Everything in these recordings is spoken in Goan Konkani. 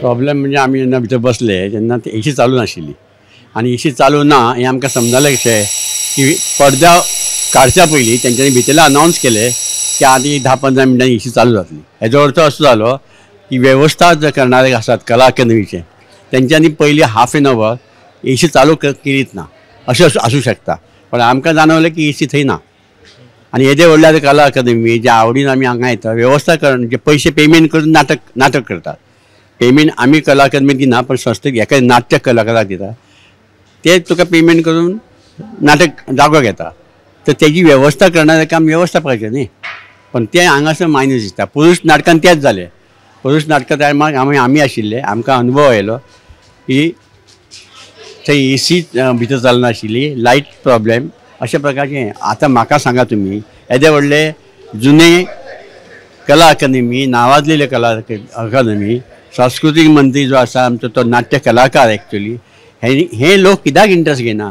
प्रॉब्लेम म्हणजे आमी जेन्ना भितर बसले तेन्ना ए सी चालू नाशिल्ली आनी ए सी चालू ना हें आमकां समजलें कशें की पडद्या काडच्या पयलीं तेंच्यांनी भितरले अनावन्स केलें की आनी 10-15 मिनटांनी ए सी चालू जातली. हेजो अर्थ असो जालो की वेवस्था जे करणारे आसात कला अकादमीचे तेंच्यांनी पयलीं half an our A C चालू केलीच ना अशें आसूं शकता. पण आमकां जाणवलें की ए सी थंय ना आनी येदे व्हडले आतां कला अकादमी ज्या आवडीन आमी हांगा येता वेवस्था करून जे पयशे पेमेंट करून नाटक करतात. पेमेंट आमी कला अकादमीक दिना पण संस्थेक एका नाट्य कलाकाराक दिता ते तुका पेमेंट करून नाटक जागो घेता. तर तेजी वेवस्था करणारें काम वेवस्थापकाचें न्ही, पण तें हांगासर मायनस दिसता. पुरूष नाटकान तेंच जालें. पुरूष नाटका टायमार आमी आशिल्ले, आमकां अनुभव आयलो की थंय ए सी भितर चलनाशिल्ली, लायट प्रॉब्लेम अशा प्रकारचें. आतां म्हाका सांगा तुमी येदे व्हडले जुने कला अकादमी, नावाजलेले कला अकादमी, सांस्कृतीक मंत्री जो आसा आमचो तो नाट्य कलाकार एक्चुली हे लोक कित्याक इंट्रस्ट घेना?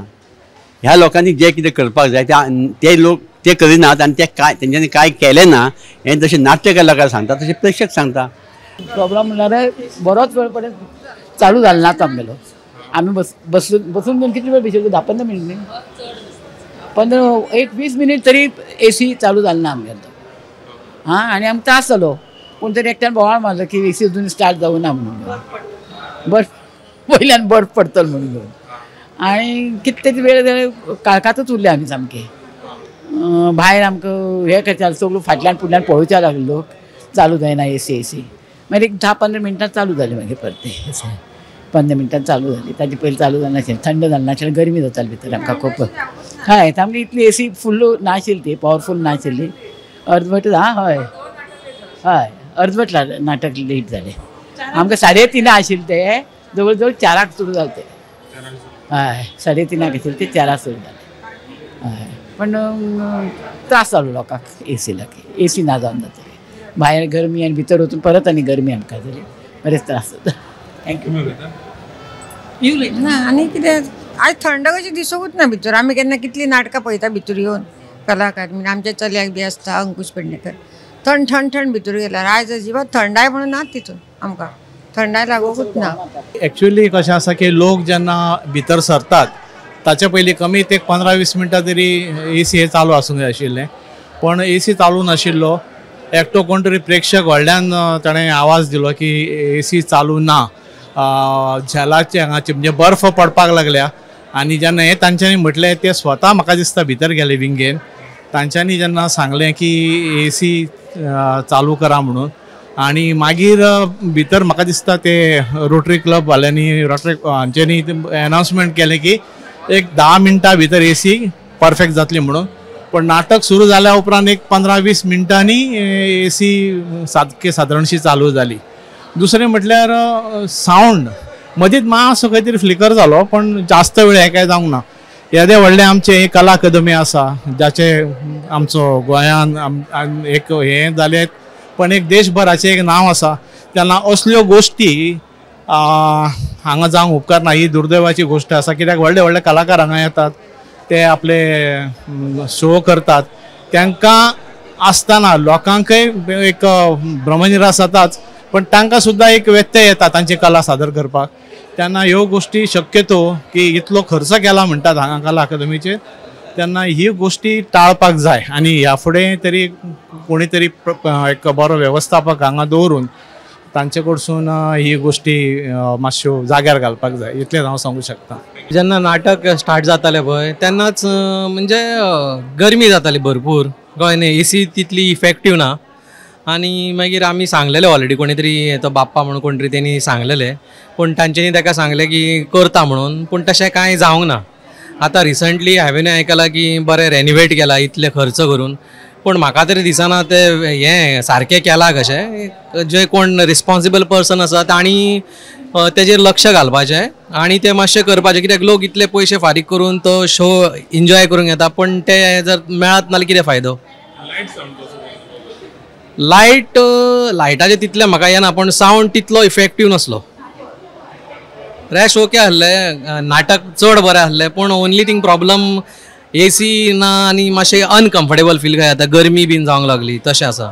ह्या लोकांनी जें कितें करपाक जाय ते लोक ते करिनात आनी ते काय तेंच्यांनी कांय केलें ना हें जशें नाट्य कलाकार सांगता तशें प्रेक्षक सांगता. प्रॉब्लेम म्हणल्यार बरोच वेळ पर्यंत चालू जालो ना आमगेलो. आमी बसून कितले वेळ बशिल्ले, 10-15 मिनट न्ही, 15-20 मिनीट तरी ए सी चालू जालो ना आमगेलो. हां, आनी आमकां त्रास जालो. कोण तरी एकट्यान बोवाळ मारलो की ए सी अजून स्टार्ट जावं ना म्हणून, बर्फ वयल्यान बर्फ पडटलो म्हणून. आनी कितले तरी वेळ जाले काळखांतूच उरले आमी सामके. भायर आमकां हें करताले सगळो फाटल्यान फुडल्यान पळोवच्या लागलो लोक, चालू जायना ए सी ए सी. मागीर एक 10-15 मिनटां चालू जाली. मागीर परते 15 मिनटां चालू जाली. ताजे पयलीं चालू जायनाशिल्लें, थंड जायनाशिल्लें, गरमी जाताली भितर आमकां खूब. हय, सामकी इतली ए सी फुल्ल नाशिल्ली, ती पावरफूल नाशिल्ली, अर्दवट. हां, हय हय, अर्दवट नाटक लेट जालें आमकां. 3:30 आशिल्लें तें, जवळ जवळ 4 सुरू जालें तें. हय, 3:30 आशिल्लें तें, 4 सुरू जालें. हय, पण त्रास जालो लोकांक ए सी लागीं. ए सी ना जावन जातली भायर गरमी आनी भितर वचून परत आनी गरमी आमकां जाली, बरेच त्रास जाता. Thank you. ना आनी कितें आयज थंड कशें दिसूंकूच ना भितर. आमी केन्ना कितलीं नाटकां पळयता भितर येवन कला अकादमीन, आमच्या चलयाक बी आसता अंकुश पेडणेकर, थंड थंड थंड भितर गेल्यार. आयज अजिबात थंडाय म्हणून ना तितून आमकां थंडाय लागूंकूच ना. एक्चुअली कशें आसा की लोक जेन्ना भितर सरतात ताचे पयलीं कमीत एक 15-20 मिनटां तरी ए सी हे चालू आसूंक जाय आशिल्लें, पण ए सी चालू नाशिल्लो. एकटो कोण तरी प्रेक्षक व्हडल्यान ताणें आवाज दिलो की ए सी चालू ना, झेलाचे हांगाचे म्हणजे बर्फ पडपाक लागल्या. आनी जेन्ना हें तांच्यांनी म्हटलें ते स्वता म्हाका दिसता भितर गेले विंगेन. तांच्यांनी जेन्ना सांगलें की ए सी चालू करा म्हणून, आनी मागीर भितर म्हाका दिसता ते रोटरी क्लब वाल्यांनी, रोटरी हांच्यांनी एनावन्समेंट केलें की एक 10 मिनटां भितर ए सी परफेक्ट जातली म्हणून. पण नाटक सुरू जाल्या उपरांत एक 15-20 मिनटांनी ए सी सारकी सादारणशी चालू जाली. दुसरें म्हटल्यार सावंड मदींच मातसो खंय तरी फ्लिकर जालो, पण जास्त वेळ हें कांय जावंक ना. येदें व्हडलें आमचें कला अकादमी आसा जाचें आमचो गोंयान एक हें जालें, पण एक देशभराचें एक नांव आसा, तेन्ना असल्यो गोश्टी हांगा जावंक उपकारना. ही दुर्दैवाची गोश्ट आसा, कित्याक व्हडले व्हडले कलाकार हांगा येतात, ते आपले शो करतात, तांकां आसतना लोकांकय एक भ्रमनिरास जाताच, पण तांकां सुद्दां एक व्यत्यय येता तांची कला सादर करपाक. तेन्ना ह्यो गोश्टी शक्यतो की इतलो खर्च केला म्हणटात हांगा कला अकादमीचेर, तेन्ना ही गोश्टी टाळपाक जाय. आनी ह्या फुडें तरी कोणी तरी एक बरो वेवस्थापक हांगा दवरून तांचे कडसून ही गोश्टी मातश्यो जाग्यार घालपाक जाय, इतलेंच हांव सांगूंक शकता. जेन्ना नाटक स्टार्ट जातालें पळय तेन्नाच म्हणजे गरमी जाताली भरपूर, कळ्ळें न्ही, ए सी तितली इफेक्टीव ना. आनी मागीर आमी सांगलेले ऑलरेडी कोणी तरी तो बाप्पा म्हणून कोण तरी तेणी सांगलेले, पूण तांच्यांनी ताका सांगलें की करता म्हणून, पूण तशें कांय जावंक ना. आतां रिसंटली हांवें आयकलां की बरें रेनिवेट केलां इतले खर्च करून, पूण म्हाका तरी दिसना ते हें सारकें केलां कशें. जे कोण रिस्पोन्सिबल पर्सन आसा तांणी तेजेर लक्ष घालपाचें आनी तें मातशें करपाचें, कित्याक लोक इतले पयशे फारीक करून तो शो एन्जॉय करूंक येता, पूण ते जर मेळत नाल्यार कितें फायदो. लायट लायटाचें तितलें म्हाका येना, पूण सावंड तितलो इफेक्टीव नासलो. रॅश ओके आहले, नाटक चड बरें आहलें, पूण only thing problem A C ना आनी मातशें अनकम्फर्टेबल फील जाता, गरमी बीन जावंक लागली तशें आसा.